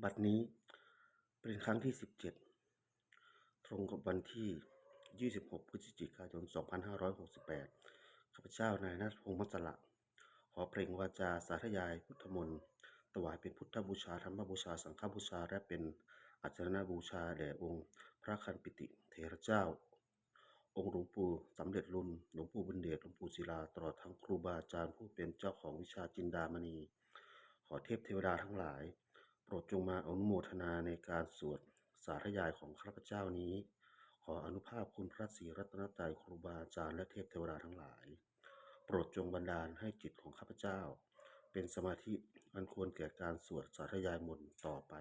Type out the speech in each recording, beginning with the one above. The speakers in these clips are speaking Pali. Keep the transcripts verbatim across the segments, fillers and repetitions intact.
บัดนี้เป็นครั้งที่ สิบเจ็ด ตรงกับวันที่ ยี่สิบหก พฤศจิกายน สองพันห้าร้อยหกสิบแปด ข้าพเจ้านายณัฐพงษ์ มัสสละ ขอเปล่งวาจาสาธยายพุทธมนต์ ถวายเป็นพุทธบูชา ธรรมบูชา สังฆบูชา และเป็นอาจารณบูชาแด่องค์พระคันปิติเถระเจ้า องค์หลวงปู่สำเร็จลุน หลวงปู่บุญเดช หลวงปู่ศิลา ตลอดทั้งครูบาอาจารย์ผู้เป็นเจ้าของวิชาจินดามณี ขอเทพเทวดาทั้งหลาย โปรดจงมาอนุโมทนาในการสวดสาธยายของข้าพเจ้านี้ ขออานุภาพคุณพระศรีรัตนตรัย ครูบาอาจารย์ และเทพเทวดาทั้งหลาย โปรดจงบันดาลให้จิตของข้าพเจ้า เป็นสมาธิอันควรแก่การสวดสาธยายมนต์ต่อไป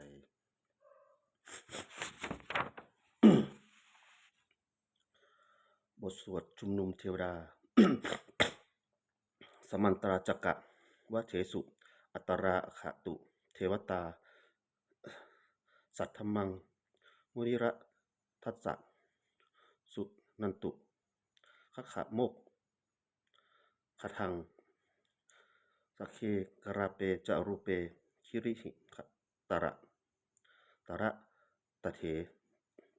บทสวดชุมนุมเทวดา Samantā cakkavāḷesu atrāgacchantu devatā, saddhammaṃ munirājassa suṇantu saggamokkhadaṃ. Sagge kāme ca rūpe girisikharataṭe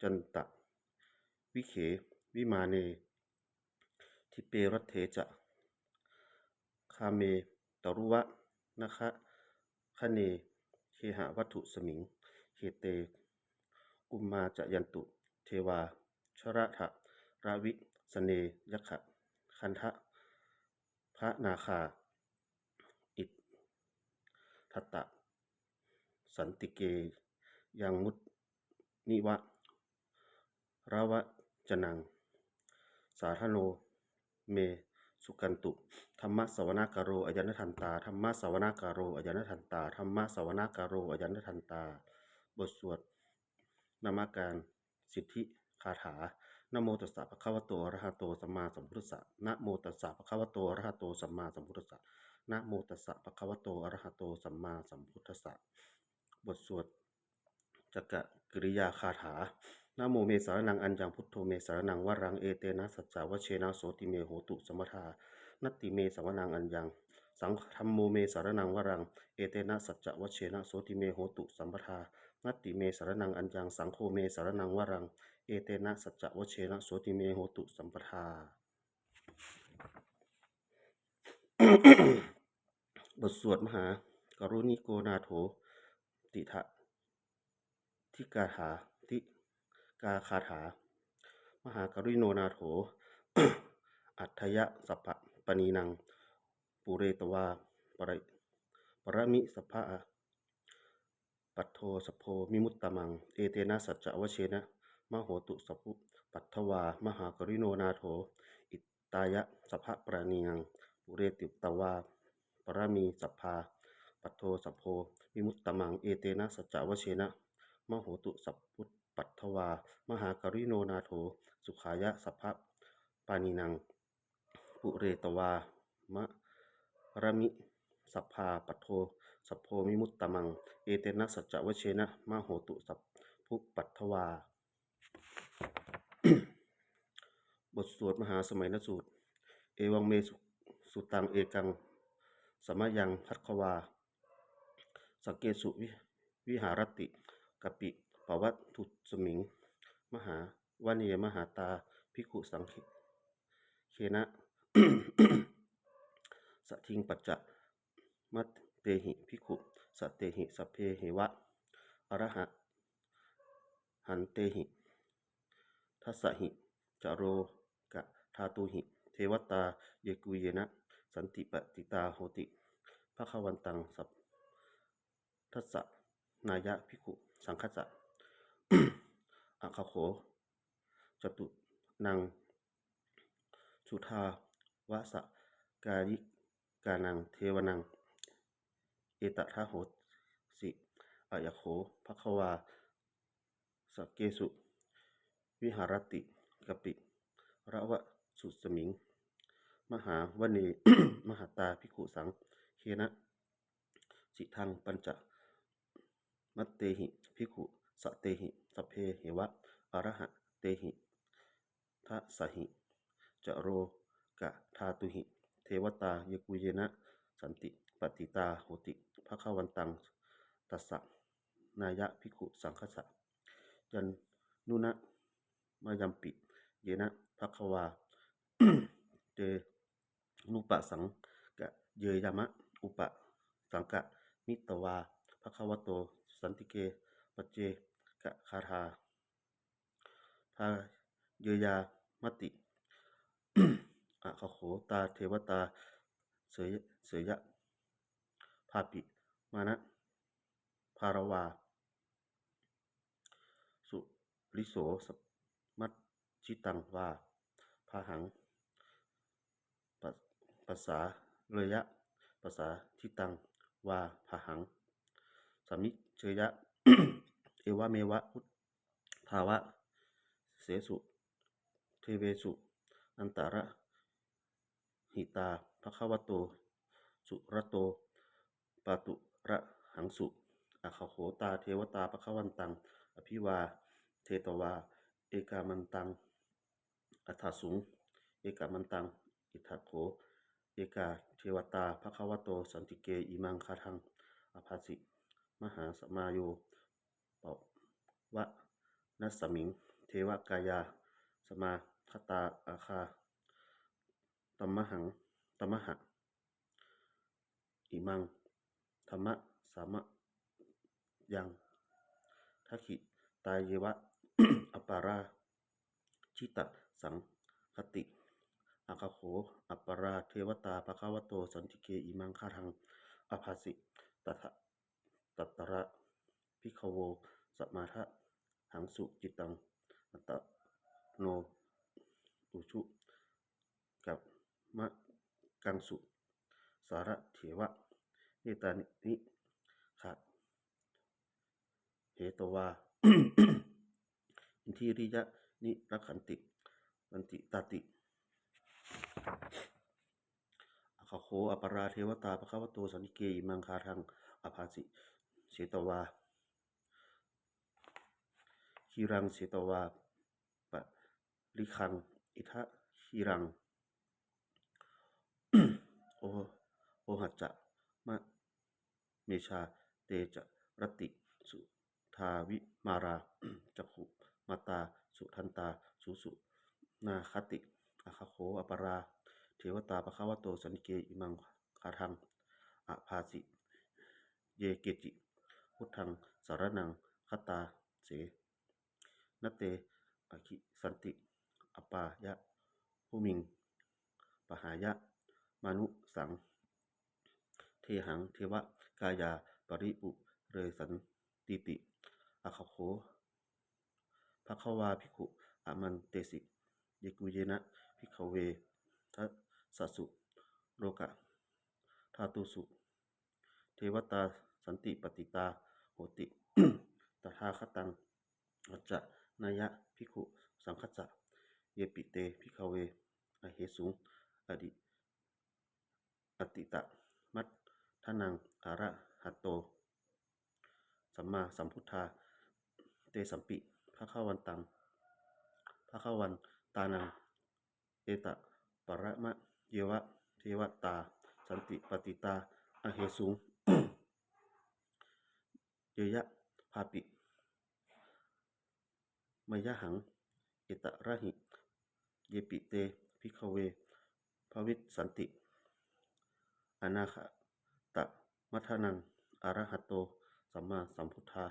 cantalikkhe vimāne, dīpe raṭṭhe ca gāme taruvanagahane gehavatthusmiṃ khette, bhummā cāyantu devā jalathalavisame yakkhagandhabbanāgā, tiṭṭhantā santike yaṃ munivaravacanaṃ sādhavo me suṇantu. Dhammassavanakālo ayambhadantā. Dhammassavanakālo ayambhadantā. Dhammassavanakālo ayambhadantā. บทสวดนมการสิทธิคาถา Namo tassa bhagavato arahato sammāsambuddhassa. Namo tassa bhagavato arahato sammāsambuddhassa. Namo tassa bhagavato arahato sammāsambuddhassa. บทสวดจักกิริยาคาถา Namo me saraṇaṃ aññaṃ, buddho me saraṇaṃ varaṃ, etena saccavajjena sotthi me hotu sabbadā. Natthi me saraṇaṃ aññaṃ, saṅ- dhammo me saraṇaṃ varaṃ, etena saccavajjena sotthi me hotu sabbadā. Natthi me saraṇaṃ aññaṃ, saṅgho me saraṇaṃ varaṃ, etena saccavajjena sotthi me hotu sabbadā. บทสวดมหาการุณิโกนาโถ ติกา ติกาคาถา ติกาคาถา Mahākāruṇiko nātho, atthāya sabbapāṇinaṃ, pūretvā pāramī sabbā, patto sambodhimuttamaṃ, etena saccavajjena, mā hontu sabbupaddavā. Mahākāruṇiko nātho, atthāya sabbapāṇinaṃ, pūretvā pāramī sabbā, patto sambodhimuttamaṃ, etena saccavajjena, mā hontu sabbupaddavā. Mahākāruṇiko nātho, sukhāya sabbapāṇinaṃ, pūretvā pāramī sabbā, patto sambodhimuttamaṃ, etena saccavajjena, mā hontu sabbupaddavā. บทสวดมหาสมัยนสูตร Evaṃ me sutaṃ. Ekaṃ samayaṃ bhagavā sakkesu vi- viharati kapilavatthusmiṃ mahāvane mahatā bhikkhusaṅghena saddhiṃ pañcamattehi bhikkhusatehi sabbeheva arahantehi dasahi ca lokadhātūhi devatā yebhuyyena sannipatitā honti bhagavantaṃ dassanāya bhikkhusaṅghañca. Atha kho catunnaṃ suddhāvāsakāyikānaṃ devānaṃ etadahosi: Ayaṃ kho bhagavā sakkesu viharati kapilavatthusmiṃ mahāvane mahatā bhikkhusaṅghena saddhiṃ pañcamattehi bhikkhusatehi sabbeheva arahantehi dasahi ca lokadhātūhi devatā yebhuyyena sannipatitā honti bhagavantaṃ dassanāya nāya bhikkhusaṅghassa. Yannūna mayampi yena bhagavā tenupasaṅkameyyāma, upasaṅkamitvā bhagavato santike paccekagāthā bhāseyyāmāti. Atha kho tā devatā seyyathāpi manāpalavā suriso samajjhitvā bāhaṃ pasāreyya, pasāritaṃ vā bāhaṃ samiccheyya, evameva buddhāva sesu devesu antarahitā bhagavato surato pāturahaṃsu. Atha kho tā devatā bhagavantaṃ abhivādetvā ekamantaṃ aṭṭhaṃsu. Ekamantaṃ. Idha kho ekā devatā bhagavato santike imaṃ gāthaṃ abhāsi: Mahāsamayo pavanasmiṃ, devakāyā samāgatā, āgatamha, tamha imaṃ dhammasamayaṃ, dakkhitāyeva aparājitasaṅghanti. Atha kho aparā devatā bhagavato santike imaṃ gāthaṃ abhāsi: Tatra bhikkhavo samādahaṃsu, cittaṃ attano ujukamakaṃsu, sārathīva nettāni gahetvā, indriyāni rakkhanti, rakkhanti. Atha kho aparā devatā bhagavato santike imaṃ gāthaṃ abhāsi: Chetvā khīlaṃ chetvā palighaṃ, indakhīlaṃ ohaccamanejā, te caranti suddhā vimalā, cakkhumatā sudantā susunāgāti. Atha kho aparā devatā bhagavato santike imaṃ gāthaṃ abhāsi: Ye keci buddhaṃ saraṇaṃ gatāse, na te gamissanti apāyabhūmiṃ, pahāya mānusaṃ dehaṃ, devakāyā paripūressantīti. Atha kho bhagavā bhikkhū āmantesi: Yebhuyyena bhikkhave dasasu lokadhātūsu devatā santi patiṭṭhā honti tathāgataṃ vajjānāya bhikkhusaṅghassa, yepi te bhikkhave ahesuṃ ati atītamaddhānaṃ arahanto sammāsambuddhā, tesampi bhagavantaṃ, bhagavantānaṃ etaparamāyeva devatā santi patiṭṭhā ahesuṃ, yāyābhāpi mayhaṃ etarahi. Yepi te bhikkhave bhavissanti anāgatamaddhānaṃ arahanto sammāsambuddhā,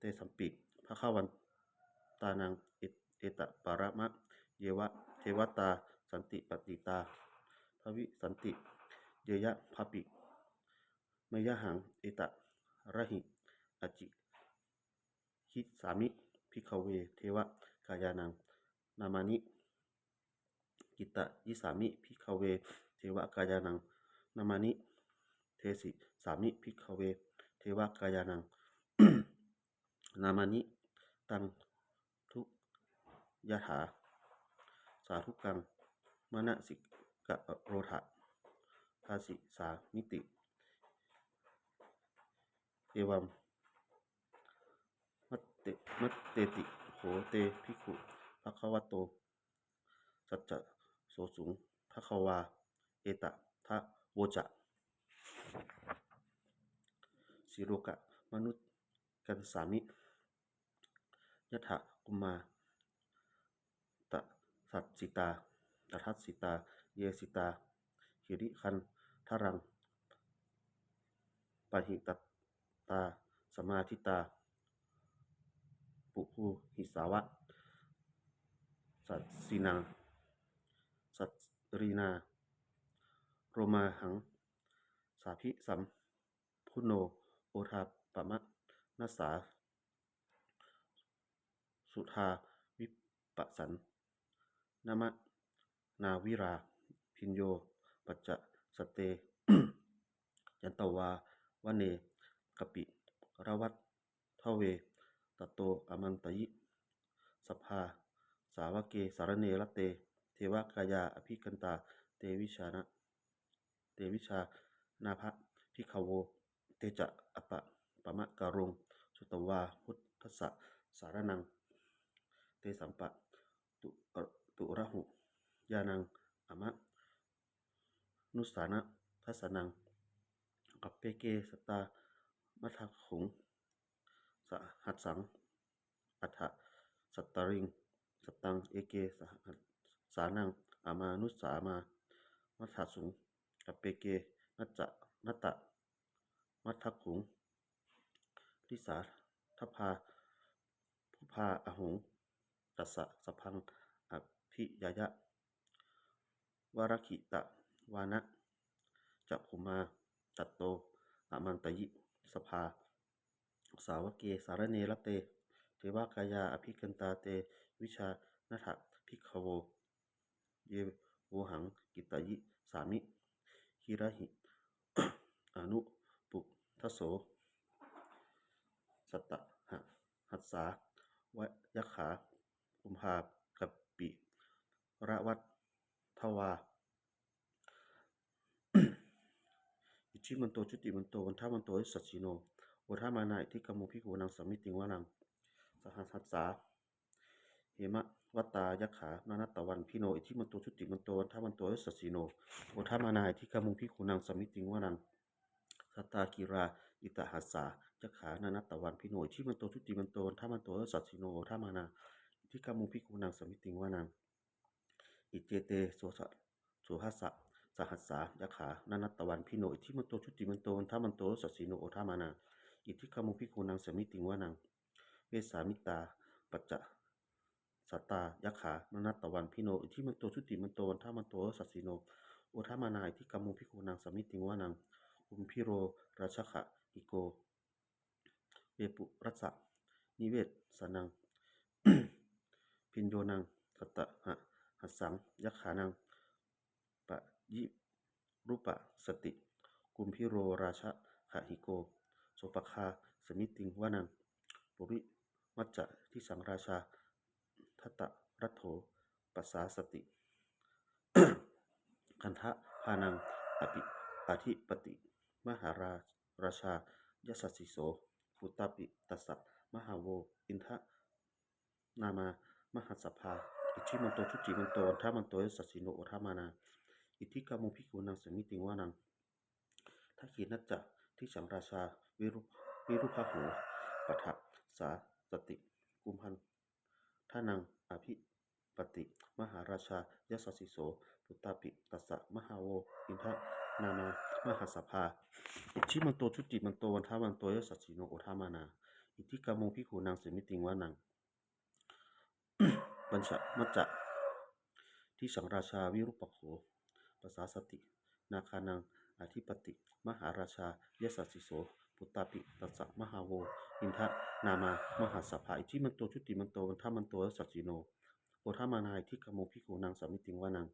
tesampi bhagavantānaṃ etaparamāyeva devatā santi patiṭṭhā bhavissanti, yāyābhāpi mayhaṃ etarahi. Ācikkhissāmi bhikkhave devakāyānaṃ nāmāni, kittayissāmi bhikkhave devakāyānaṃ nāmāni, desissāmi bhikkhave devakāyānaṃ nāmāni, taṃ duṭṭhayathā sādhukaṃ manasikarotha, bhāsissāmīti. Evaṃ mateti kho te bhikkhū bhagavato saccaṃ sosuṃ. Bhagavā etadavoca: Silokamanukassāmi, karisāmi. Yattha bhummā tadassitā, tadassitā, ye sitā girigaṅgalaṃ pahitattā samāhitā, pāpū disvā salinā, salinā, lomahaṃsābhisambhuno, odātamanasā suddhā vippasannamanāvilā, bhiyyo pañcasate ñatvā vane kāpilavatthave, tato āmantayi satthā sāvake sāsane rate, devakāyā abhikkantā te vijāna, te vijānātha bhikkhavo. Te ca ātappamakaruṃ sutvā buddhassa sāsanaṃ, te sampā tu, turahu ñāṇaṃ amanussāna dassanaṃ. Appeke satamaddakkhuṃ sahassaṃ atha sattariṃ, sataṃ eke sahassānaṃ amanussānamaddasuṃ. Appekenantamaddakkhuṃ disā sabbā phuṭā ahuṃ, tattha sabbaṃ abhiññāya vavakkhitvāna cakkhumā, tato āmantayi satthā sāvake sāsane rate, devakāyā abhikkantā te vijānātha bhikkhavo. Ye vohaṃ kittayissāmi girāhi anupubbaso, sattasahassā va yakkhā kumbhakapi lavātavā. Iddhimanto jutimanto vaṇṇavanto yasassino, modamānā abhikkāmuṃ bhikkhūnaṃ samitiṃ vanaṃ. Sattasahassā hemavatā yakkhā nānattavaṇṇino, iddhimanto jutimanto vaṇṇavanto yasassino, modamānā abhikkāmuṃ bhikkhūnaṃ samitiṃ vanaṃ. Sātāgirā tisahassā yakkhā nānattavaṇṇino, iddhimanto jutimanto vaṇṇavanto yasassino, modamānā abhikkāmuṃ bhikkhūnaṃ samitiṃ vanaṃ. Iccete soḷasa, soḷasasahassā yakkhā nānattavaṇṇino, iddhimanto jutimanto vaṇṇavanto yasassino, modamānā abhikkāmuṃ bhikkhūnaṃ samitiṃ vanaṃ. Vessāmittā pañcasatā yakkhā nānattavaṇṇino, iddhimanto jutimanto vaṇṇavanto yasassino, modamānā abhikkāmuṃ bhikkhūnaṃ samitiṃ vanaṃ. Kumbhīro rājagahiko vepullassa nivesanaṃ, bhiyyo naṃ satasahassaṃ yakkhānaṃ payirupāsati, kumbhīro rājagahiko sopāga samitiṃ vanaṃ. Purimañca disaṃ rājā dhataraṭṭho pasāsati, gandhabbānaṃ adhipati mahārājā yasassi so. Puttāpi tassa bahavo indanāmā mahāsabrahā, iddhimanto jutimanto vaṇṇavanto yasassino, modamānā abhikkāmuṃ bhikkhūnaṃ samitiṃ vanaṃ. Dakkhiṇañca disaṃ rājā virū, virūpakkho pasāsati, kumbhaṇḍānaṃ adhipati mahārājā yasassi so. Puttāpi tassa bahavo indanāmā mahāsabrahā, iddhimanto jutimanto vaṇṇavanto yasassino, modamānā abhikkāmuṃ bhikkhūnaṃ samitiṃ vanaṃ. Pacchimā ca disaṃ rājā virūpakkho pasāsati, nāgānaṃ adhipati mahārājā yasassi so. Puttāpi tassa bahavo indanāmā mahāsabrahā, iddhimanto jutimanto vaṇṇavanto yasassino, modamānā abhikkāmuṃ bhikkhūnaṃ samitiṃ vanaṃ.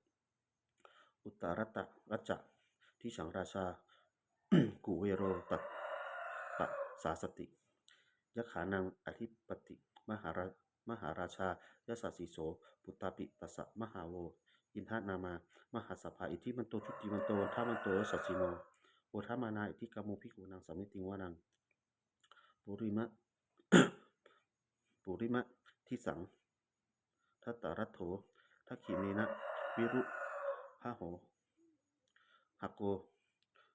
Uttarañca disaṃ rājā kuvero tappasāsati, yakkhānaṃ adhipati mahārā, mahārājā yasassi so. Puttāpi tassa bahavo indanāmā mahāsabrahā, iddhimanto jutimanto vaṇṇavanto yasassino, modamānā abhikkāmuṃ bhikkhūnaṃ samitiṃ vanaṃ. Purimaṃ, purimaṃ disaṃ dhataraṭṭho dakkhiṇena virūpakkho,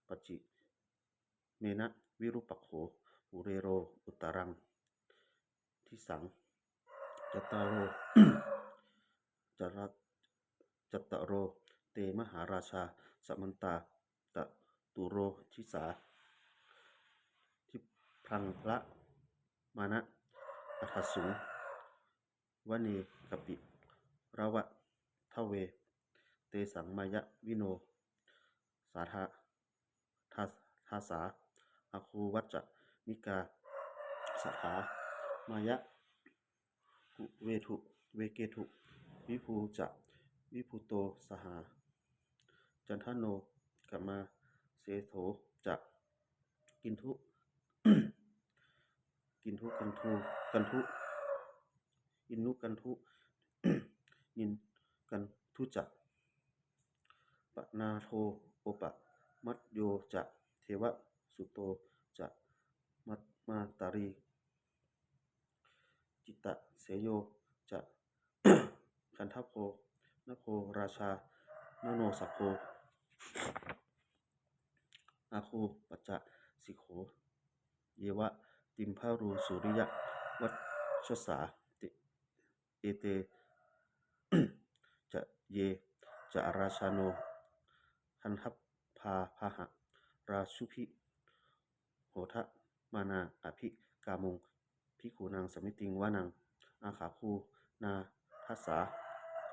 pacchimena virūpakkho kuvero uttaraṃ disaṃ cattāro cala- cattaro te mahārājā samantā caturo disā dibbamānā aṭṭhaṃsu vane kāpilavatthave. Tesaṃ māyāvino saṭhā- dasā āgū vañcanikā saṭhā māyā kuṭeṇḍu veṭeṇḍu viṭū ca viṭuṭo saha candano kāmaseṭṭho ca kinnughaṇḍu kinnughaṇḍu kinnughaṇḍu ca panādo opamañño ca devasūto ca mātali cittaseno ca gandhabbo naḷo rājā janosabho āgū pañcasikho yeva timbarū suriyavacchasā. Ete ca ye ca rājāno gandhabbā mahārājubhi modamānā abhikkāmuṃ bhikkhūnaṃ samitiṃ vanaṃ. Āgū nāgasā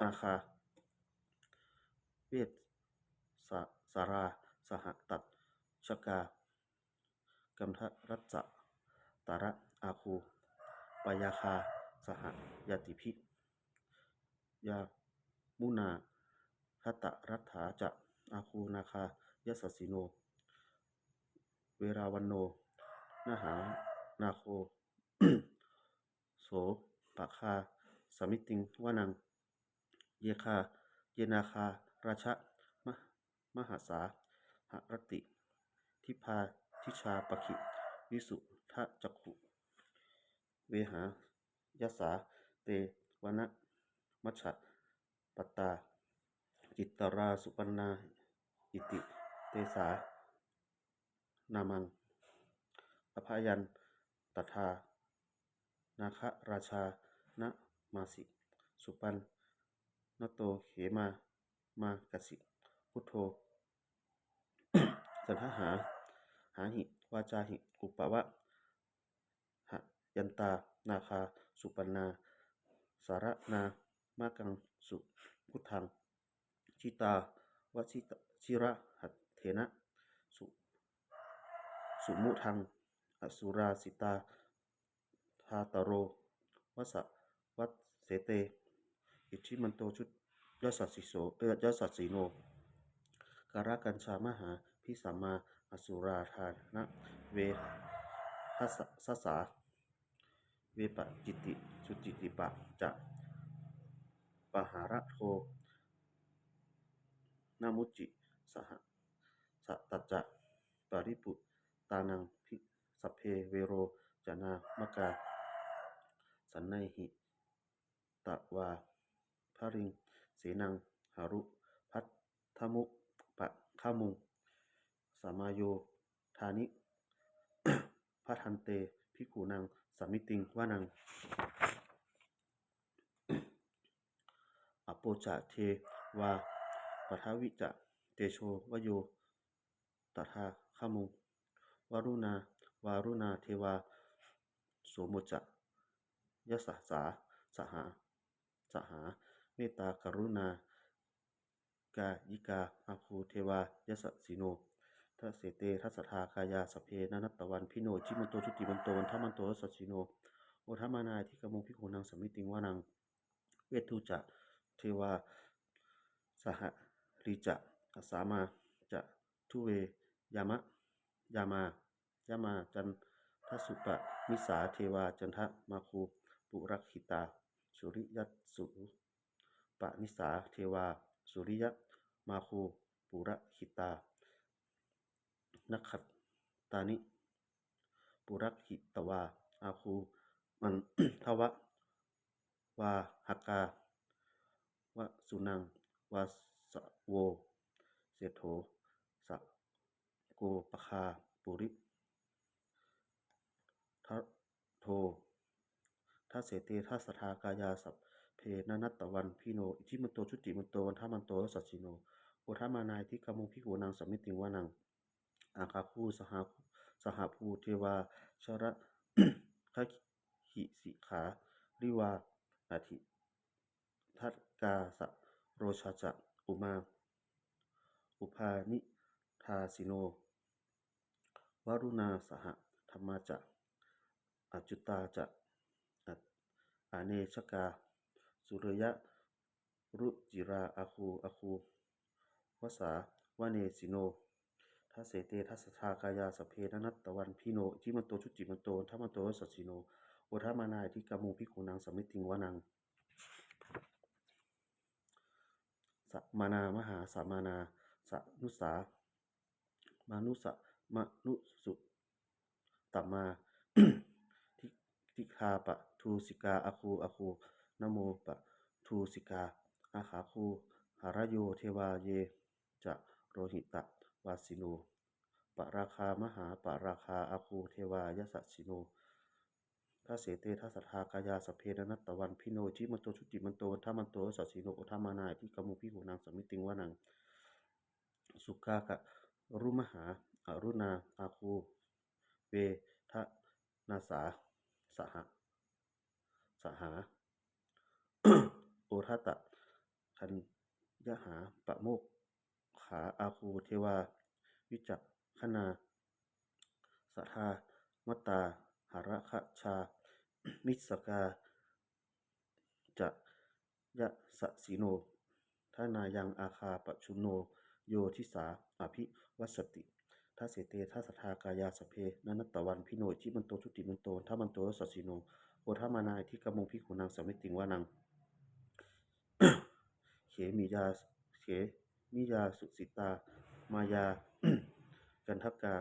āgā vesālā sahatacchakā kambalassatarā āgū pāyāgā saha ñātibhi yāmunā dhataraṭṭhā ca āgū nāgā yasassino. Veravaṇṇo mahānāgo sopāga samitiṃ vanaṃ. Ye nāgarājā mahāsā haranti dibbā dijā pakkhi visuddhacakkhū vehāyasā te vanamajjhapattā citrā supaṇṇā iti tesā nāmaṃ. Abhayantadā nāgarājānamāsi supaṇṇato khemamakāsi buddho. Saṇhāhi vācāhi upavhayantā nāgā supaṇṇā saraṇamakaṃsu buddhaṃ. Jitā vajirahatthena sumudaṃ asurā sitā dhātarā vasavassete iddhimanto yasassino. Kālakañjā mahābhismā asurā dānaveghasā vepacitti sucitti ca pahārādo namucī saha saha tassa paripūtanaṃ sabbe verocanāmakā. Sannayhitvā baliṃ senaṃ sāyujaṃ bhaddamupakāmuṃ samayodāni bhaddante bhikkhūnaṃ samitiṃ vanaṃ. Āpo ca devā paṭhavī ca tejo vāyo tadāgamuṃ. Varuṇā vāruṇā devā somo ca yasasā saha saha mettākaruṇākāyikā āgū devā yasassino. Dasete dasadhā kāyā sabbe nānattavaṇṇino iddhimanto jutimanto vaṇṇavanto yasassino modamānā abhikkāmuṃ bhikkhūnaṃ samitiṃ vanaṃ. Veṇḍū ca devā sahalī ca asamā ca duve yamā yamā yamā. Candasūpanisā devā candamāgū purakkhitā. Suriyassūpanisā devā suriyamāgū purakkhitā. Nakkhattāni purakkhitvā āgū mandavalāhakā. Vasūnaṃ vāsavo seṭṭho sakko pāga purindado Dasete dasadhā kāyā sabbe nānattavaṇṇino, iddhimanto jutimanto vaṇṇavanto yasassino, modamānā abhikkāmuṃ bhikkhūnaṃ samitiṃ vanaṃ. Āgū sahabhū devā jalagaggahisikhāriva, ariṭṭhakā sarojā ca ummāpupphanibhāsino, varuṇā sahadhammā ca accutā ca anejakā, sūleyyarucirā āgū āgū vāsavanesino. Dasete dasadhā kāyā sabbe nānattavaṇṇino, iddhimanto jutimanto vaṇṇavanto yasassino, modamānā abhikkāmuṃ bhikkhūnaṃ samitiṃ vanaṃ. Samānā mahāsamānā, mānusā mānusuttamā, di- diggāpadūsikā āgū āgū namupadūsikā, athāgū harayo devā ye ca lohitavāsino, pāragā mahāpāragā āgū devā yasassino. Dasete dasadhā kāyā sabbe nānattavaṇṇino, iddhimanto jutimanto vaṇṇavanto yasassino, modamānā abhikkāmuṃ bhikkhūnaṃ samitiṃ vanaṃ. Sukkā karumhā aruṇā āgū vedanasā saha sahā, odātagayhā pamokkhā āgū devā vicakkhaṇā, sadāmattā hāragajā missakā ca yasassino. Thanayaṃ āgā pajjunno yo disā abhivassati. Dasete dasadhā kāyā sabbe nānattavaṇṇino, iddhimanto jutimanto vaṇṇavanto yasassino, modamānā abhikkāmuṃ bhikkhūnaṃ samitiṃ vanaṃ. Khemiyā khemiyā tusitā māyā kaṭṭhakā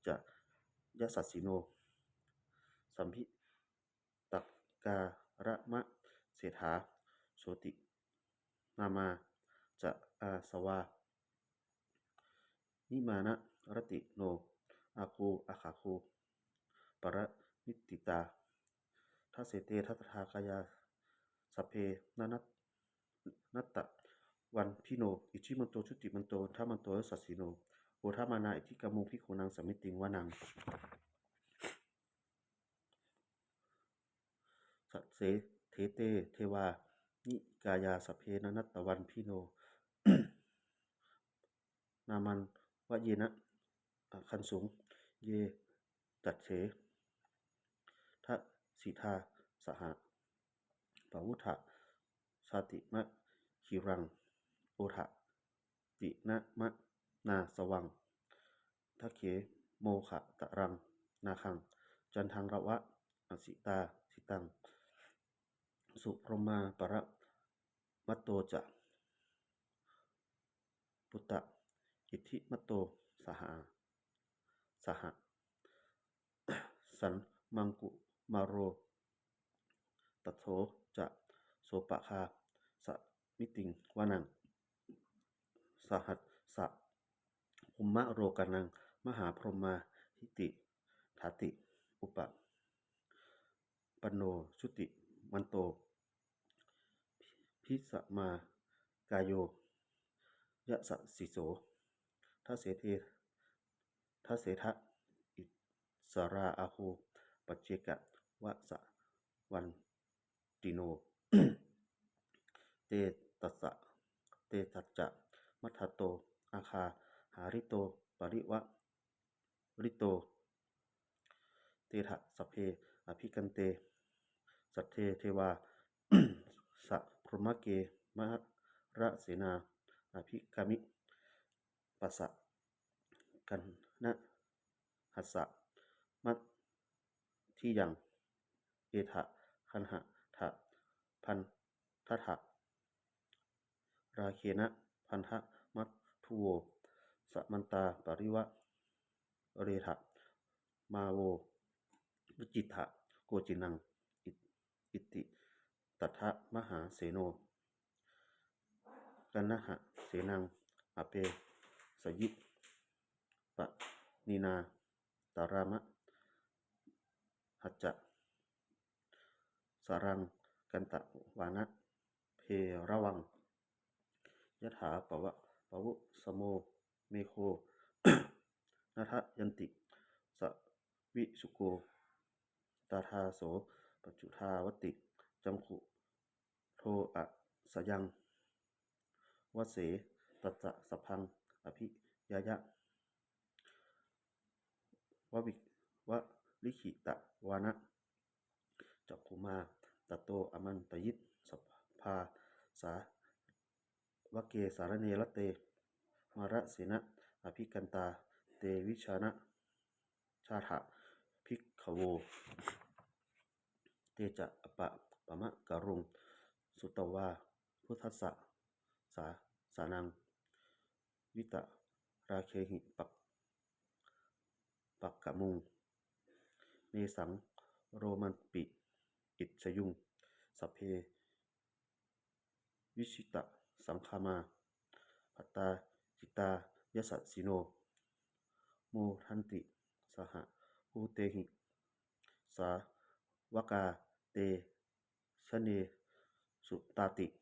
ca yasassino, lambi takā lāmaseṭṭhā jotināmā ca āsavā, nimmānaratino āgū athāgū paranipitā. Dasete dasadhā kāyā sabbe nānattavaṇṇino, iddhimanto jutimanto vaṇṇavanto yasassino, modamānā abhikkāmuṃ bhikkhūnaṃ samitiṃ vanaṃ. Dasete devā nikāyā sabbe nānattavaṇṇino, nāmanvayena āgañchuṃ ye cakke dasadhā pavutthajātimakkhīlaṃ, odātagayhābhissarāsavaṃ, dakkhemoghataraṃ nāgaṃ candaṃva asitātitaṃ. Subrahmā paramatto ca puttā iddhimato saha, saha. Sandippamāro tato ca sopāga samitiṃ vanaṃ. Sahassabrahmalokānaṃ mahābrahmābhitiṭṭhati, upapanno jutimanto bhismākāyo yasassi so. Dasete dasadhā issarā āgū paccekavasavattino, te tassa te tañca majjhato āgā hārito parivārito. Te ca sabbe abhikkante sadde devā sabrahmake, mārasenā abhikkāmi, passa kaṇhassa mandiyaṃ. Etha gaṇhatha bandhatha rāgena bandhamatthu vo, samantā parivāretha mā vo muñcittha koci naṃ. Iti tattha mahāseno kaṇhasenaṃ apesayi, pāṇinā talamāhacca. saraṃ katvāna bheravaṃ, yathā pava- pavusamo megho nadayanti savishuddho, tadā so paccudāvatti cakkhugato asayaṃ. Vāsavassete ca sabbaṃ abhiññāya vavi- vavakkhitvāna cakkhumā, tato āmantayi satthā sāvake sāsane rate. Mārasenā abhikkantā te vijānātha bhikkhavo, te ca ātappamakaruṃ sutvā buddhassa sāsanaṃ, vītarāgehi pak- pakkāmuṃ, nesaṃ lomampi iñjayuṃ. Sabbe vijitasaṅgāmā bhayātītā yasassino, modanti saha bhūtehi sāvakā te janesutāti.